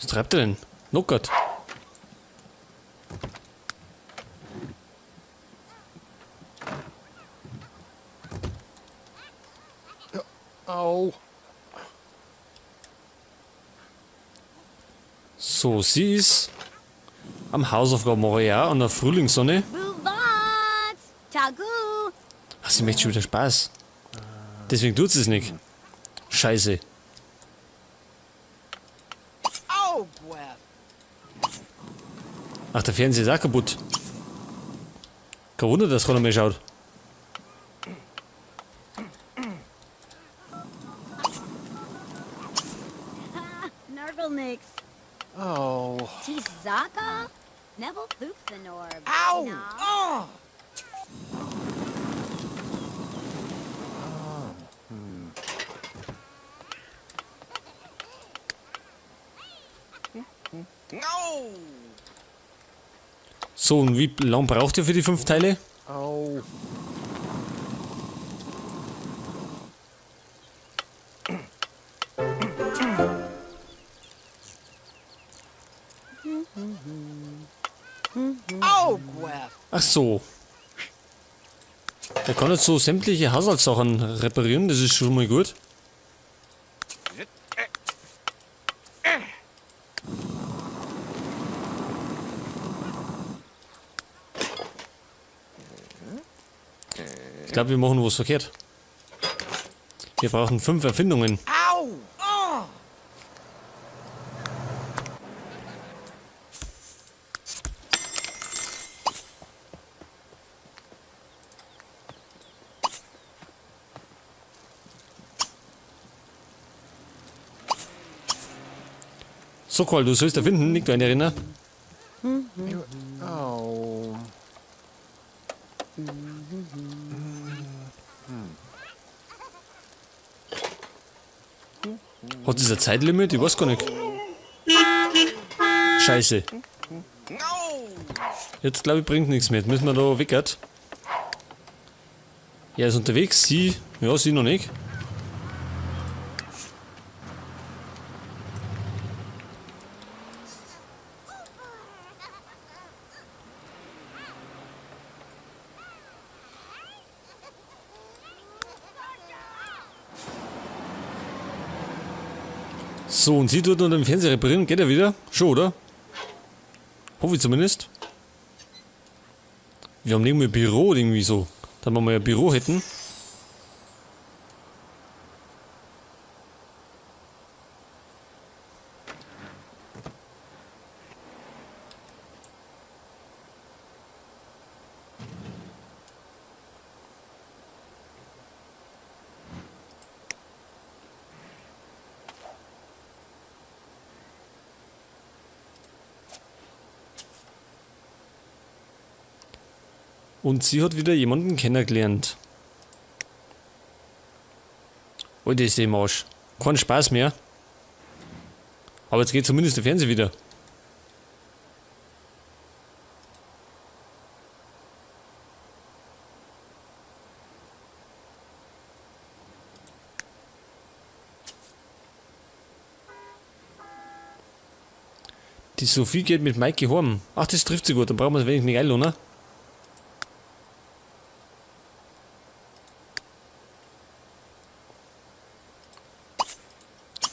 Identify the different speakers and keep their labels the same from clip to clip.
Speaker 1: Was treibt er denn? Knockert.
Speaker 2: Au.
Speaker 1: So, sie ist am Hausaufgaben machen, ja, an der Frühlingssonne. Ach, sie möchte schon wieder Spaß. Deswegen tut sie es nicht. Scheiße. Ach, der Fernseher ist auch kaputt. Kein Wunder, dass keiner mehr schaut.
Speaker 3: Nurglenix.
Speaker 2: Oh.
Speaker 3: Tizaka? Neville Thupthanorb.
Speaker 4: Au! Oh! No!
Speaker 1: So, und wie lang braucht ihr für die 5 Teile?
Speaker 2: Au.
Speaker 4: Oh, Gwef.
Speaker 1: Ach so. Der kann jetzt so sämtliche Haushaltssachen reparieren, das ist schon mal gut. Ich glaube, wir machen was verkehrt. Wir brauchen 5 Erfindungen.
Speaker 4: Au! Oh!
Speaker 1: So, Karl, du sollst erfinden, nicht du eine erinnern.
Speaker 2: Oh.
Speaker 1: Hat das ein Zeitlimit? Ich weiß gar nicht. Scheiße. Jetzt glaube ich bringt nichts mehr. Jetzt müssen wir da weg. Er ist unterwegs, sie. Ja, sie noch nicht. So, und sie tut noch den Fernseher reparieren. Geht er wieder? Schon, oder? Hoffe ich zumindest. Wir haben irgendwie ein Büro, irgendwie so. Da wir mal ein Büro hätten. Und sie hat wieder jemanden kennengelernt. Alter, ist der im Arsch. Kein Spaß mehr. Aber jetzt geht zumindest der Fernseher wieder. Die Sophie geht mit Maike heim. Ach, das trifft sie gut. Dann brauchen wir es wenigstens nicht einladen, ne?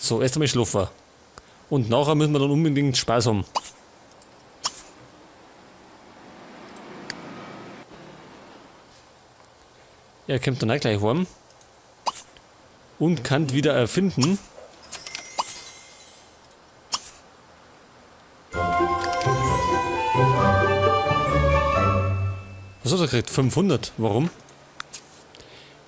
Speaker 1: So, erst einmal schlafen. Und nachher müssen wir dann unbedingt Spaß haben. Er kommt dann auch gleich heim. Und kann wieder erfinden. Was hat er gekriegt? 500. Warum?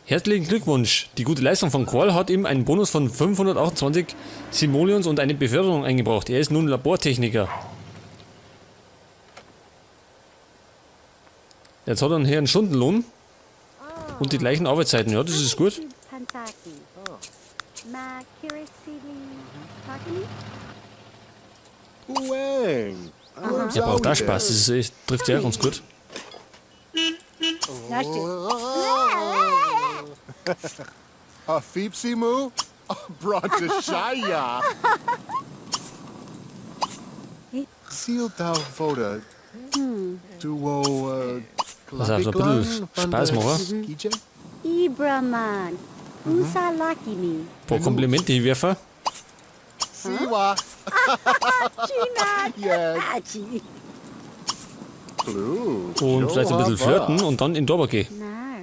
Speaker 1: Herzlichen Glückwunsch! Die gute Leistung von Karl hat ihm einen Bonus von 528 Simoleons und eine Beförderung eingebracht. Er ist nun Labortechniker. Jetzt hat er hier einen Stundenlohn und die gleichen Arbeitszeiten. Ja, das ist gut. Er braucht auch Spaß. Das ist echt, trifft sich auch ganz gut.
Speaker 2: A Feepsimu? Brought to Shaya. Zildavoda. Duo
Speaker 1: Also, so ein bisschen Spaß machen.
Speaker 2: GJ?
Speaker 3: Ibraman. Usalakimi.
Speaker 1: Ein paar Komplimente hinwerfen.
Speaker 2: Siwa.
Speaker 3: Chima.
Speaker 2: Yeah.
Speaker 3: Achi.
Speaker 2: Blue.
Speaker 1: Und vielleicht ein bisschen flirten und dann in Dorber gehen.
Speaker 3: Nar.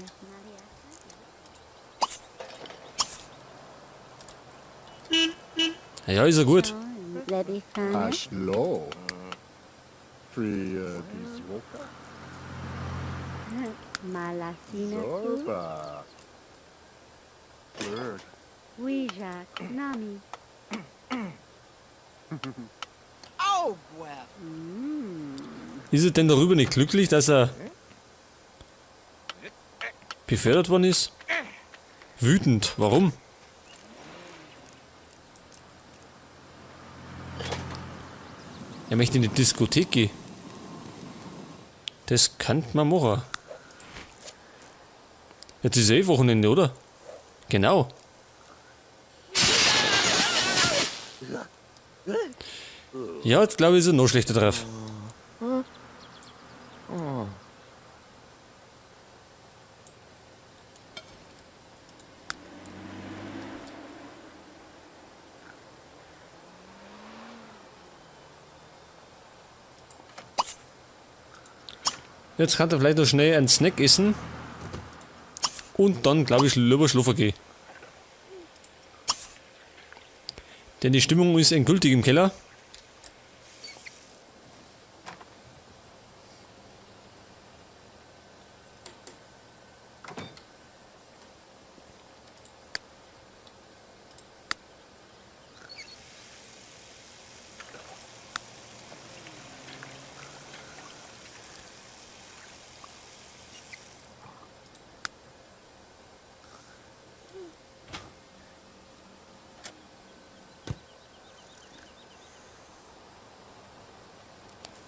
Speaker 1: Ja, ist ja gut.
Speaker 3: Lebi Fana.
Speaker 2: Ashlo. Pri Bizwoka.
Speaker 3: Malasina.
Speaker 2: Zorba. Blurred.
Speaker 3: Ouija. Nami.
Speaker 4: Oh, Gwef.
Speaker 1: Ist er denn darüber nicht glücklich, dass er befördert worden ist? Wütend. Warum? Er möchte in die Diskothek gehen. Das kann man machen. Jetzt ist eh Wochenende, oder? Genau. Ja, jetzt glaube ich, ist er noch schlechter drauf. Jetzt kann er vielleicht noch schnell einen Snack essen. Und dann, glaube ich, lieber schlafen gehen. Denn die Stimmung ist endgültig im Keller.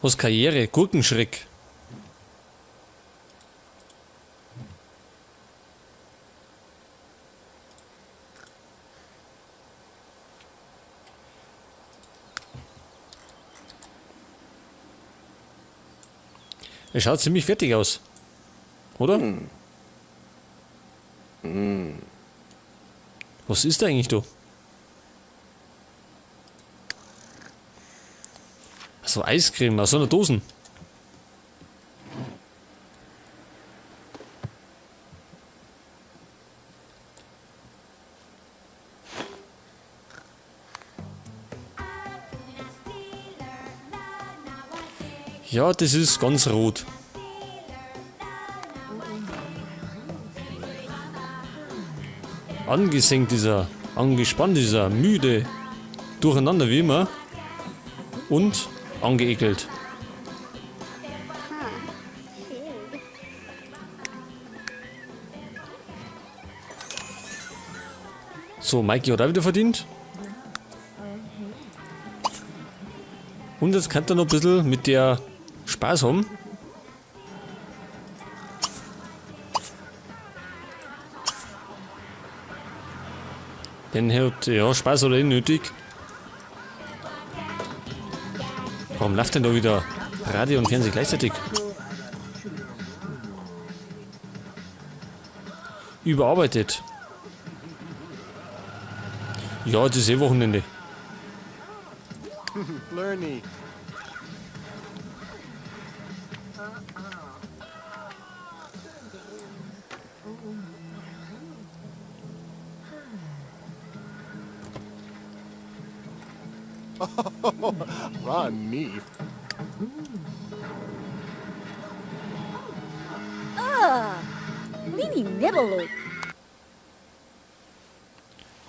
Speaker 1: Was Karriere? Gurkenschreck. Er schaut ziemlich fertig aus. Oder? Was ist da eigentlich da? So Eiscreme aus so einer Dosen. Ja, das ist ganz rot. Angesenkt ist er, angespannt ist er, müde, durcheinander wie immer und angeekelt. So, Mikey hat auch wieder verdient. Und jetzt kann er noch ein bisschen mit der Spaß haben. Denn er hat, ja, Spaß oder eh nötig. Warum läuft denn da wieder Radio und Fernsehen gleichzeitig? Überarbeitet. Ja, das ist eh Wochenende.
Speaker 2: Learny. Ronnie.
Speaker 3: Lini Nibble.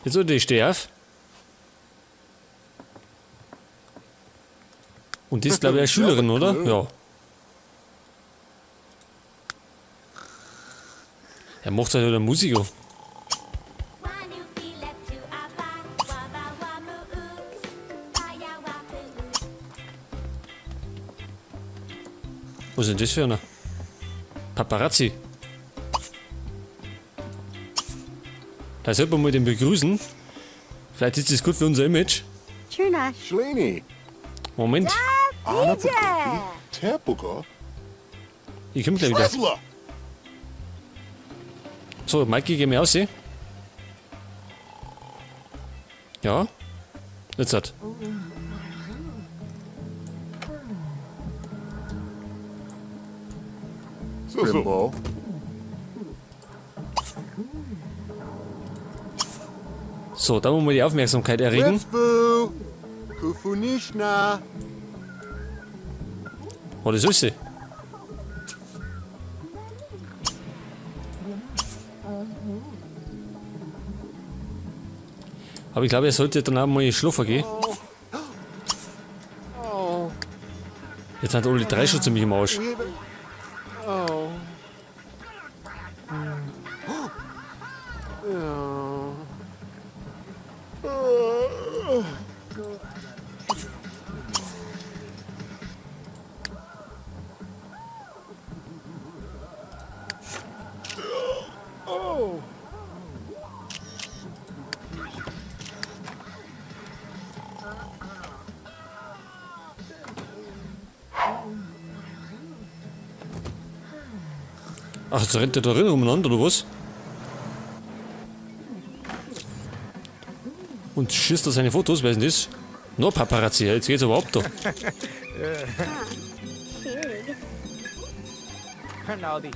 Speaker 1: Jetzt oder ich stehe auf. Und die ist, glaube ich, eine Schülerin, oder? Ja. Er macht halt wieder Musiker. Was ist denn das für einer? Paparazzi. Da sollte man mal den begrüßen. Vielleicht ist das gut für unser Image.
Speaker 3: Churna.
Speaker 2: Shlini.
Speaker 1: Moment.
Speaker 2: Anapagopi. Tepuka.
Speaker 1: Ich komm gleich wieder.
Speaker 2: Trevla.
Speaker 1: So, Mikey, geh mir aus, Ja. Jetzt hat.
Speaker 2: Crimbo.
Speaker 1: So, da wollen wir die Aufmerksamkeit erregen.
Speaker 2: Ritzbu. Kufunishna.
Speaker 1: Oh, das ist sie. Aber ich glaube, er sollte dann auch mal schlafen gehen. Jetzt sind alle drei schon ziemlich im Arsch.
Speaker 2: Oh.
Speaker 1: Ach, jetzt rennt der da drin umeinander, oder was? Und schießt da seine Fotos, wer ist denn das? Nur Paparazzi, ja, jetzt geht's aber ab da.
Speaker 3: Schön.
Speaker 4: Rinaldi.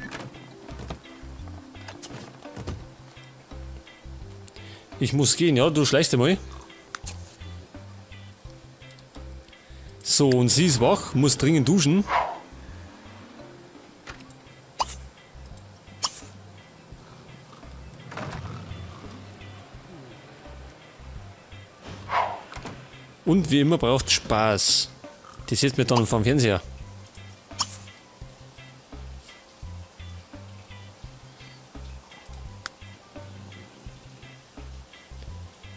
Speaker 1: Ich muss gehen, ja, du schleichst einmal. So, und sie ist wach, muss dringend duschen. Und wie immer braucht Spaß. Die sitzt mir dann vorm Fernseher.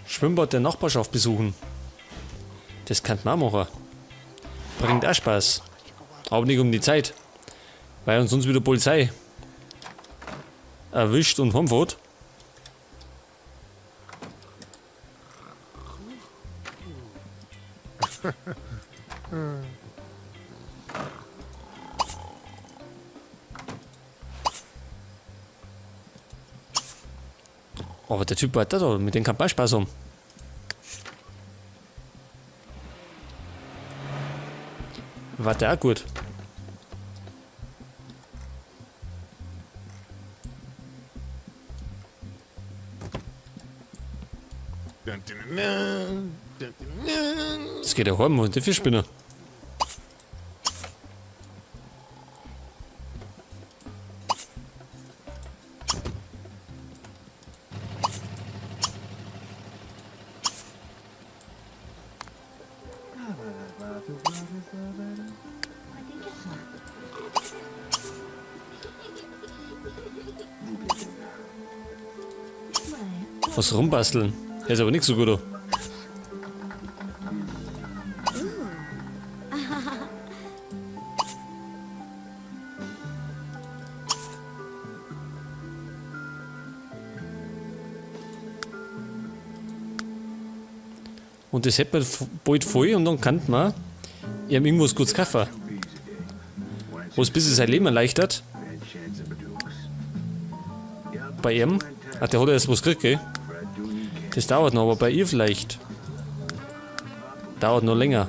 Speaker 1: Schwimmbad der Nachbarschaft besuchen. Das kann man auch machen. Bringt auch Spaß. Aber nicht um die Zeit. Weil uns sonst wieder Polizei erwischt und heimfährt. Aber der Typ war da, mit dem kann man auch Spaß haben. War der auch gut.
Speaker 2: Dun, dun, dun, dun, dun, dun.
Speaker 1: Das geht ja heim und die Fischspinne. Was rumbasteln. Der ist aber nicht so gut. da. Und das hätte man bald voll und dann kann man ihm irgendwas Gutes kaufen. Was ein bisschen sein Leben erleichtert. Bei ihm. Ach, der hat ja erst was gekriegt, gell? Das dauert noch, aber bei ihr vielleicht. Dauert noch länger.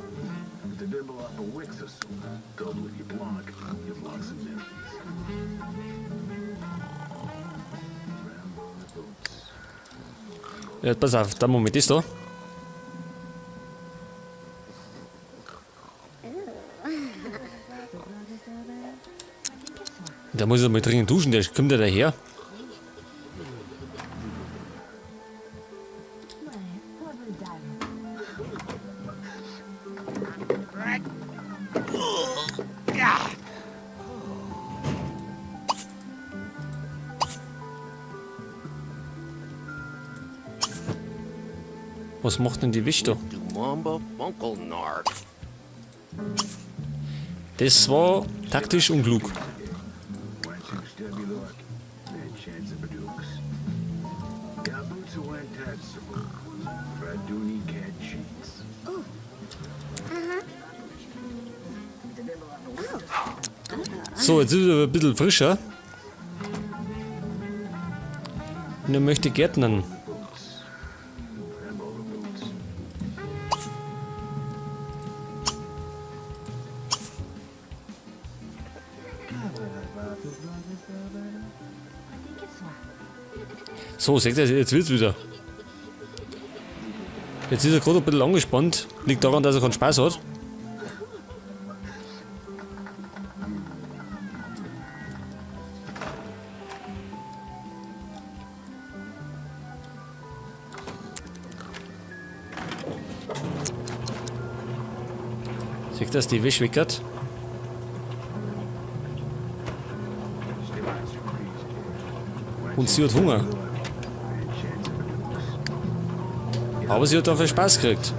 Speaker 1: Ja, pass auf, da Moment ist da. Da muss ich mal dringend duschen, der kommt ja daher. Was macht denn die Wisch da?
Speaker 2: Dumamba Bunkelnark.
Speaker 1: Das war taktisch unklug. So, jetzt ist er ein bisschen frischer. Und er möchte gärtnern. So, seht ihr, jetzt wird's wieder. Jetzt ist er gerade ein bisschen angespannt. Liegt daran, dass er keinen Spaß hat. Seht ihr, dass die Wäsche weckert? Und sie hat Hunger. Aber sie hat dafür Spaß gekriegt.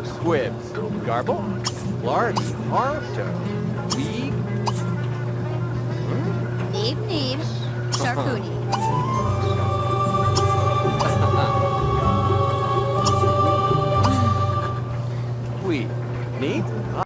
Speaker 4: Squibs. Garble. Large. Harto. Weeg.
Speaker 3: Neeb neeb. Sharkuni.